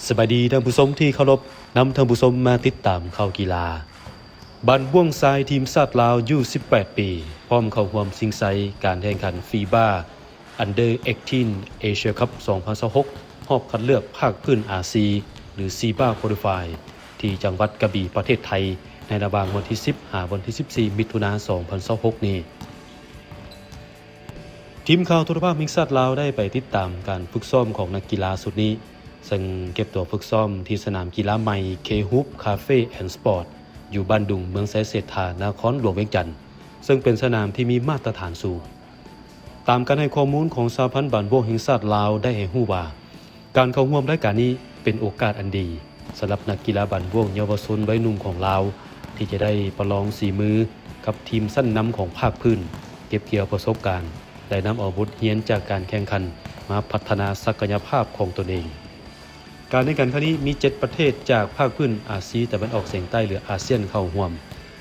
ສະບາຍດີທ່ານຜູ້ຊົມທີ່ເຄົາລົບ, ນຳທ່ານຜູ້ຊົມມາຕິດຕາມຂ່າວກິລາ. ບ້ານບ້ວງຊາຍ ທີມຊາດລາວ ອາຍຸສິບແປດປີ ພ້ອມເຂົ້າຮ່ວມຊິງໄຊການແຂ່ງຂັນຟີບາ Under Eighteen Asia Cup ສອງພັນຊາວຫົກ ຮອບຄັດເລືອກພາກພື້ນ ອາຊີ ຫຼື ຊີບາ Qualify ທີ່ຈັງຫວັດກະບີ ປະເທດໄທ ໃນລະຫວ່າງວັນທີສິບ ຫາວັນທີສິບສີ່ ມິຖຸນາ ສອງພັນຊາວຫົກນີ້. ທີມຂ່າວໂທລະພາບແຫ່ງຊາດລາວ ໄດ້ໄປຕິດຕາມການຝຶກຊ້ອມຂອງນັກກິລາຊຸດນີ້, ເຊິ່ງເກັບຕົວຝຶກຊ້ອມທີ່ສະໜາມກິລາໃໝ່ K Hoop Cafe and Sport ຢູ່ບ້ານດຸງ ເມືອງໄຊເສດຖາ ນະຄອນຫຼວງວຽງຈັນ, ເຊິ່ງເປັນສະໜາມທີ່ມີມາດຕະຖານສູງ. ຕາມການໃຫ້ຂໍ້ມູນຂອງສະຫະພັນບ້ານບ້ວງແຫ່ງຊາດລາວ ໄດ້ໃຫ້ຮູ້ວ່າ ການເຂົ້າຮ່ວມລາຍການນີ້ເປັນໂອກາດອັນດີ ສຳລັບນັກກິລາບ້ານບ້ວງເຍົາວະຊົນໄວໜຸ່ມຂອງລາວ ທີ່ຈະໄດ້ປະລອງສີມືກັບທີມຊັ້ນນຳຂອງພາກພື້ນ, ເກັບກ່ຽວປະສົບການ ແລະ ນຳເອົາບົດຮຽນຈາກການແຂ່ງຂັນມາພັດທະນາສັກກະຍະພາບຂອງຕົນເອງ. ການແຂ່ງຂັນຄັ້ງນີ້ມີເຈັດປະເທດຈາກພາກພື້ນອາຊີຕາເວັນອອກສຽງໃຕ້ ຫຼື ອາຊຽນ ເຂົ້າຮ່ວມ,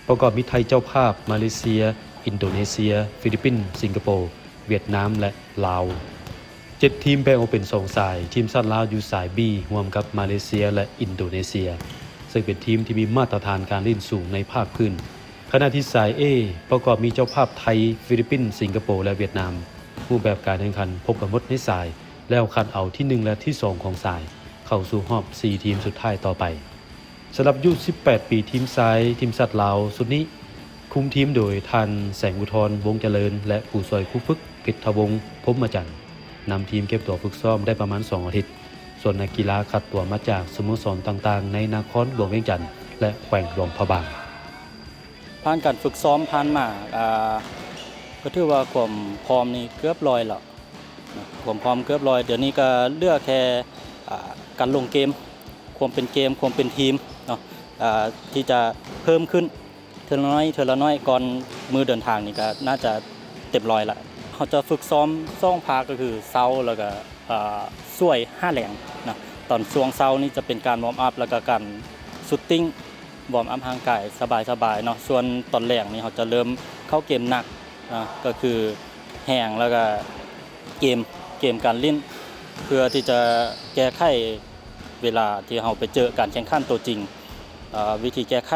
ປະກອບມີໄທເຈົ້າພາບ, ມາເລເຊຍ, ອິນໂດເນເຊຍ, ຟີລິບປິນ, ສິງກະໂປ, ຫວຽດນາມ ແລະ ລາວ. ເຈັດທີມແບ່ງອອກເປັນສອງສາຍ, ທີມຊາດລາວຢູ່ສາຍ B ຮ່ວມກັບມາເລເຊຍ ແລະ ອິນໂດເນເຊຍ, ເຊິ່ງເປັນທີມທີ່ມີມາດຕະຖານການຫຼິ້ນສູງໃນພາກພື້ນ, ຂະນະທີ່ສາຍ A ປະກອບມີເຈົ້າພາບໄທ, ຟີລິບປິນ, ສິງກະໂປ ແລະ ຫວຽດນາມ. ຮູບແບບການແຂ່ງຂັນພົບກັນໝົດໃນສາຍ ແລ້ວຄັດເອົາທີໜຶ່ງ ແລະ ທີສອງຂອງສາຍ ເຂົ້າສູ່ຮອບສີ່ທີມສຸດທ້າຍຕໍ່ໄປ. ສຳລັບອາຍຸສິບແປດປີ ທີມຊາຍ ທີມຊາດລາວຊຸດນີ້ ຄຸມທີມໂດຍທ່ານ ແສງອຸທອນ ວົງຈະເລີນ ແລະ ຜູ້ຊ່ອຍຄູຝຶກ ເພັດທະວົງ ພົມມະຈັນ, ນຳທີມເກັບຕົວຝຶກຊ້ອມໄດ້ປະມານສອງອາທິດ, ສ່ວນນັກກິລາຄັດຕົວມາຈາກສະໂມສອນຕ່າງໆ ໃນນະຄອນຫຼວງວຽງຈັນ ແລະ ແຂວງຫຼວງພະບາງ. ຜ່ານການຝຶກຊ້ອມຜ່ານມາ ອ່າ ກໍຖືວ່າຄວາມພ້ອມນີ້ເກືອບຮ້ອຍແລ້ວ. ຄວາມພ້ອມເກືອບຮ້ອຍ, ດຽວນີ້ກໍເຫຼືອແຄ່ ອ່າ ການລົງເກມ, ຄວາມເປັນເກມ, ຄວາມເປັນທີມເນາະ ອ່າ ທີ່ຈະເພີ່ມຂຶ້ນເທື່ອລະໜ້ອຍ, ເທື່ອລະໜ້ອຍ, ກ່ອນມື້ເດີນທາງນີ້ກໍໜ້າຈະເຕັມຮ້ອຍລະ. ເຮົາຈະຝຶກຊ້ອມສອງພາກ ກໍຄືເຊົ້າ ແລ້ວກໍ ອ່າ ສວຍຫາແລງນະ. ຕອນຊ່ວງເຊົ້ານີ້ຈະເປັນການວອມອັບ ແລ້ວກໍການຊຸດຕິ້ງ ວອມອັບຮ່າງກາຍສະບາຍໆເນາະ, ສ່ວນຕອນແລງນີ້ເຮົາຈະເລີ່ມເຂົ້າເກມໜັກນະ, ກໍຄືແຮງ ແລ້ວກໍເກມ, ເກມການຫຼິ້ນ ເພື່ອທີ່ຈະແກ້ໄຂເວລາທີ່ເຮົາໄປເຈີການແຂ່ງຂັນຕົວຈິງ. ເອີ ວິທີແກ້ໄຂ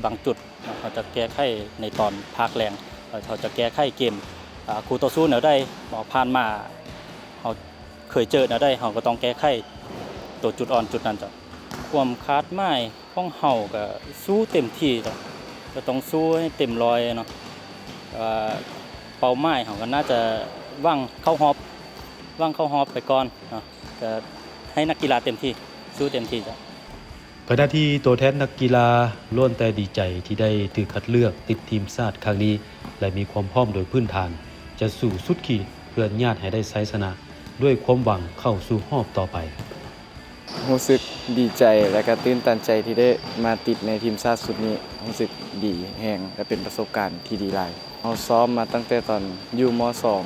ບາງຈຸດ ເຮົາຈະແກ້ໄຂໃນຕອນພາກແລງ, ເຮົາຈະແກ້ໄຂເກມ ອ່າ ຄູ່ຕໍ່ສູ້ແນວໃດ, ເພາະຜ່ານມາເຮົາເຄີຍເຈີແນວໃດ ເຮົາກໍຕ້ອງແກ້ໄຂຕົວຈຸດອ່ອນຈຸດນັ້ນເຈົ້າ. ຄວາມຄາດໝາຍຂອງເຮົາກໍສູ້ເຕັມທີ່ເຈົ້າ, ກໍຕ້ອງສູ້ໃຫ້ເຕັມຮ້ອຍເນາະ. ເອີ ເປົ້າໝາຍເຮົາກໍໜ້າຈະຫວັງເຂົ້າຮອບ, ຫວັງເຂົ້າຮອບໄປກ່ອນເນາະ, ກໍໃຫ້ນັກກິລາເຕັມທີ່, ສູ້ເຕັມທີ່ເຈົ້າ. ຂະນະທີ່ຕົວແທນນັກກິລາລ້ວນແຕ່ດີໃຈທີ່ໄດ້ຖືກຄັດເລືອກຕິດທີມຊາດຄັ້ງນີ້ ແລະ ມີຄວາມພ້ອມໂດຍພື້ນຖານ ຈະສູ້ສຸດຂີດເພື່ອຍາດໃຫ້ໄດ້ໄຊຊະນະ ດ້ວຍຄວາມຫວັງເຂົ້າສູ່ຮອບຕໍ່ໄປ. ຮູ້ສຶກດີໃຈ ແລະ ກະຕື່ນຕັນໃຈທີ່ໄດ້ມາຕິດໃນທີມຊາດຊຸດນີ້, ຮູ້ສຶກດີແຮງ ແລະ ເປັນປະສົບການທີ່ດີຫຼາຍ. ເຮົາຊ້ອມມາຕັ້ງແຕ່ຕອນຢູ່ ມໍສອງ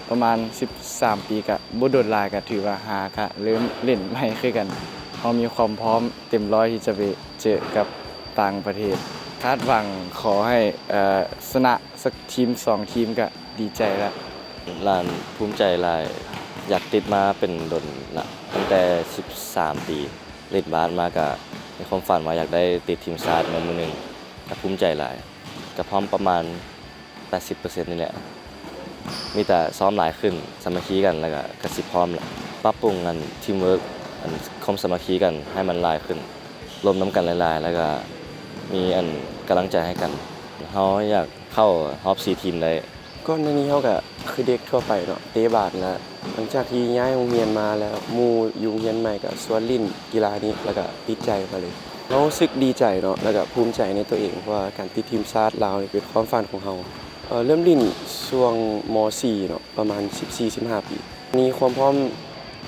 ປະມານສິບສາມປີ, ກະບໍ່ດົນຫຼາຍ ກະຖືວ່າຫາກະເລີ່ມຫຼິ້ນໃໝ່ຄືກັນ. ເຮົາມີຄວາມພ້ອມເຕັມຮ້ອຍທີ່ຈະໄປເຈີກັບຕ່າງປະເທດ. ຄາດຫວັງຂໍໃຫ້ ເອີ ຊະນະສັກທີມສອງທີມກະດີໃຈລະ. ຫຼານພູມໃຈຫຼາຍ, ຢາກຕິດມາເປັນດົນລະ, ຕັ້ງແຕ່ສິບສາມປີ. ຫຼິ້ນບາສມາກະມີຄວາມຝັນວ່າຢາກໄດ້ຕິດທີມຊາດໃນມື້ໜຶ່ງ, ກະພູມໃຈຫຼາຍ. ກະພ້ອມປະມານ ແປດສິບເປີເຊັນນີ້ແຫຼະ. ມີແຕ່ຊ້ອມຫຼາຍຂຶ້ນ, ສາມັກຄີກັນ ແລ້ວກະ ກະຊິພ້ອມລະ. ປັບປຸງອັນທີມເວີກ, ອັນຄວາມສາມັກຄີກັນໃຫ້ມັນຫຼາຍຂຶ້ນ, ລົມນຳກັນຫຼາຍໆ ແລ້ວກະມີອັນກຳລັງໃຈໃຫ້ກັນ. ເຮົາຢາກເຂົ້າຮອບສີ່ທີມໄດ້. ກ່ອນໜ້ານີ້ເຮົາກະຄືເດັກທົ່ວໄປເນາະ, ເຕະບາດນະ. ຫຼັງຈາກທີ່ຍ້າຍໂຮງຮຽນມາແລ້ວ, ໝູ່ຢູ່ໂຮງຮຽນໃໝ່ກະຊວນຫຼິ້ນກິລານີ້ ແລ້ວກະຕິດໃຈມາເລີຍ. ເຮົາຮູ້ສຶກດີໃຈເນາະ ແລ້ວກະພູມໃຈໃນຕົວເອງ, ເພາະວ່າການຕິດທີມຊາດລາວນີ້ເປັນຄວາມຝັນຂອງເຮົາ. ເອີ ເລີ່ມຫຼິ້ນຊ່ວງ ມໍສີ່ ເນາະ, ປະມານສິບສີ່ ສິບຫ້າປີ. ມີຄວາມພ້ອມ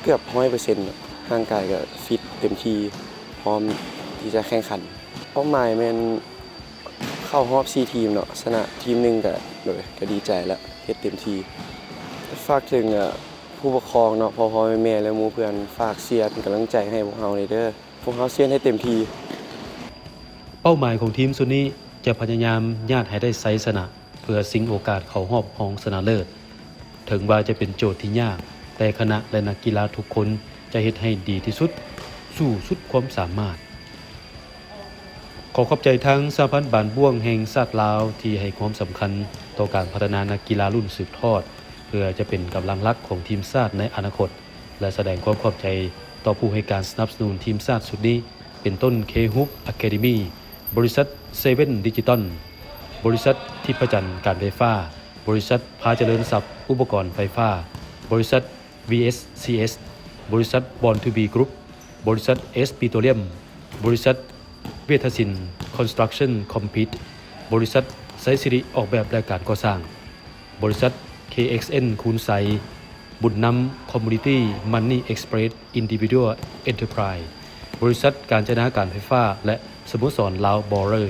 ເກືອບຮ້ອຍເປີເຊັນເນາະ, ຮ່າງກາຍກະຟິດເຕັມທີ່, ພ້ອມທີ່ຈະແຂ່ງຂັນ. ເປົ້າໝາຍແມ່ນເຂົ້າຮອບສີ່ທີມເນາະ, ຊະນະທີມໜຶ່ງກະ ໂດຍ ກະດີໃຈລະ, ເຮັດເຕັມທີ່. ຝາກເຖິງ ເອີ ຜູ້ປົກຄອງເນາະ, ພໍ່ໆແມ່ໆ ແລະ ໝູ່ເພື່ອນ, ຝາກເຊຍເປັນກຳລັງໃຈໃຫ້ພວກເຮົາແດ່ເດີ. ພວກເຮົາຊຽນໃຫ້ເຕັມທີ່. ເປົ້າໝາຍຂອງທີມຊຸດນີ້ຈະພະຍາຍາມຍາດໃຫ້ໄດ້ໄຊຊະນະ ເພື່ອຊິງໂອກາດເຂົ້າຮອບຮອງຊະນະເລີດ. ເຖິງວ່າຈະເປັນໂຈດທີ່ຍາກ, ແຕ່ຄະນະ ແລະ ນັກກິລາທຸກຄົນຈະເຮັດໃຫ້ດີທີ່ສຸດ ສູ້ສຸດຄວາມສາມາດ. ຂໍຂອບໃຈທາງສະຫະພັນບານບ້ວງແຫ່ງຊາດລາວ ທີ່ໃຫ້ຄວາມສຳຄັນຕໍ່ການພັດທະນານັກກິລາລຸ້ນສືບທອດ ເພື່ອຈະເປັນກຳລັງຫຼັກຂອງທີມຊາດໃນອະນາຄົດ ແລະ ສະແດງຄວາມຂອບໃຈຕໍ່ຜູ້ໃຫ້ການສະໜັບສະໜູນທີມຊາດຊຸດນີ້ ເປັນຕົ້ນ K-Hub Academy, ບໍລິສັດ Seven Digital, ບໍລິສັດທິບພະຈັນການໄຟຟ້າ, ບໍລິສັດພາຈະເລີນຊັບອຸປະກອນໄຟຟ້າ, ບໍລິສັດ VSCS, ບໍລິສັດ Born to Be Group, ບໍລິສັດ S Petroleum, ບໍລິສັດ ເວດທະສິນ Construction Compete, ບໍລິສັດ ໄຊສິລິອອກແບບ ແລະ ການກໍ່ສ້າງ, ບໍລິສັດ KXN ຄູນໄຊ, ບຸນນຳ Community Money Express Individual Enterprise, ບໍລິສັດການຈະນາການໄຟຟ້າ ແລະ ສະໂມສອນລາວ Bowler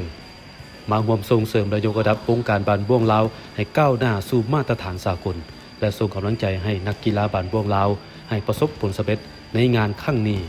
ມາຮ່ວມສົ່ງເສີມ ແລະ ຍົກລະດັບວົງການບານບ້ວງລາວໃຫ້ກ້າວໜ້າສູ່ມາດຕະຖານສາກົນ ແລະ ສົ່ງກຳລັງໃຈໃຫ້ນັກກິລາບານບ້ວງລາວໃຫ້ປະສົບຜົນສຳເລັດໃນງານຄັ້ງນີ້.